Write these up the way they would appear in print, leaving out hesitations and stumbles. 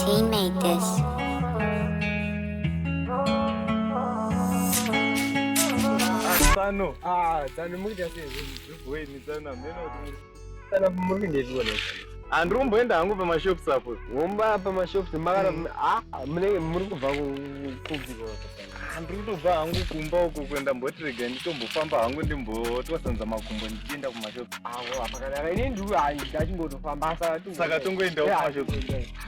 T made this. Tsano. Ah, tsano mukuita sei? Zviboini tsano hameno kuti muri. Tsano muri kuendepi kona? Handiri kumboenda hangu pamashops apo. Womba pamashops makara ah munenge muri kubva kupi kona? Handiri kutobva hangu kumba uko kuenda mboti rega nditombofamba hangu ndimbotwasanza makumbo ndichienda kumashops. Awo pakanaka ini ndiku hayi ndachingotofamba saka Saka tongoendawo kumashops.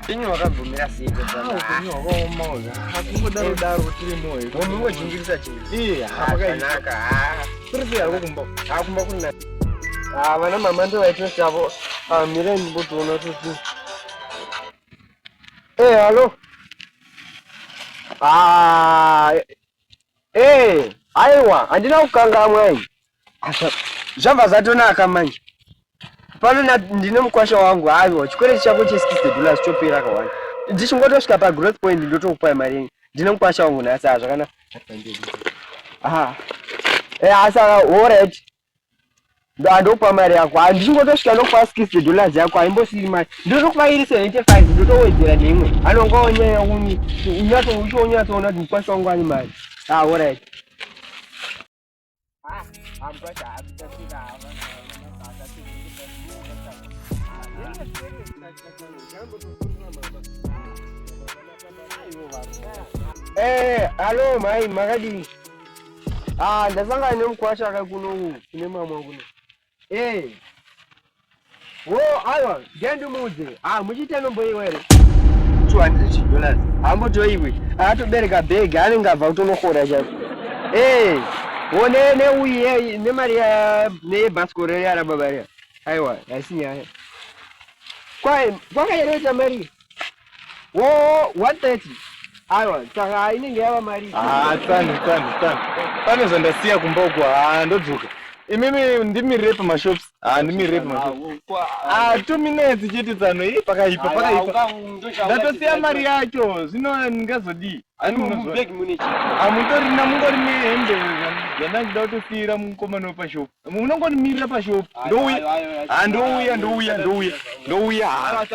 Inyi wakabvumira sei Ah, upenyu hwakaoma uyu. Hakungodaro daro tirimo here. Womungojingirisa chingirisa. Iye, hapakaita. Zvakanaka. Ah. Kuri sei hako kumba? Ah, kumba kuna. Ah, vana mama ndo vaitosavo. Ah, mirai ndimbotoona kuti. Eh, halo. Ah, eh, aiwa, handina kukangamwa ini. Asa, zvabva zvatonaka manje. Pano ndine mukwasha wangu, aiwa, chikwereti chako che 60 dollars chopera kawanda. Ndichingotosvika pa growth point ndotokupai mari yenyu. Ndine mukwasha wangu nhasi, ah, zvakanaka. Aha. Eh, asa, alright. Ndokupa mari yako. Ah, ndichingotosvika ndokupa 60 dollars yako, haimbosiri mari. Ndotokupa iri 75, ndotowedzera neimwe. Anonga wanyanya kuni unyatso uchionyatsoona kuti mukwasha wangu ane mari. Ah, alright. Ah, mukwasha Eh, alo mai makadini? Ah, ndasangana nemukwasha aka kuno kune mamwa kuno. Eh. Wo, aiwa, ngendimuudze. Ah, muchiita nombo iwe here? 200 dollars. Hambotoiwi. Akatobereka bhegi anenge abva kutonohora chaiko. Eh. Wo ne ne uye nemari ya nebhasikoro riya rababa riya. Aiwa, haisi nyaya. Kwai kwakayereta mari. Wo 130. Aiwa, saka inenge yava mari. Ah, tsano, tsano, tsano. Pane zvandasiya kumba uko, ah, ndodzoka. Imimi ndimirire pamashops. Ah, ndimirire pamashops. Ah, 2 minutes chete tsano, ii pakaipa, pakaipa. Ndatosiya mari yacho, zvino ndingazodii? Ani munozwa. Hamutorina mungori nehembe zvandanga kutosiyira mukomana wepashop. Munongonimirira pashop. Ndouya. Ah, ndouya, ndouya, ndouya. Ndouya. Ah.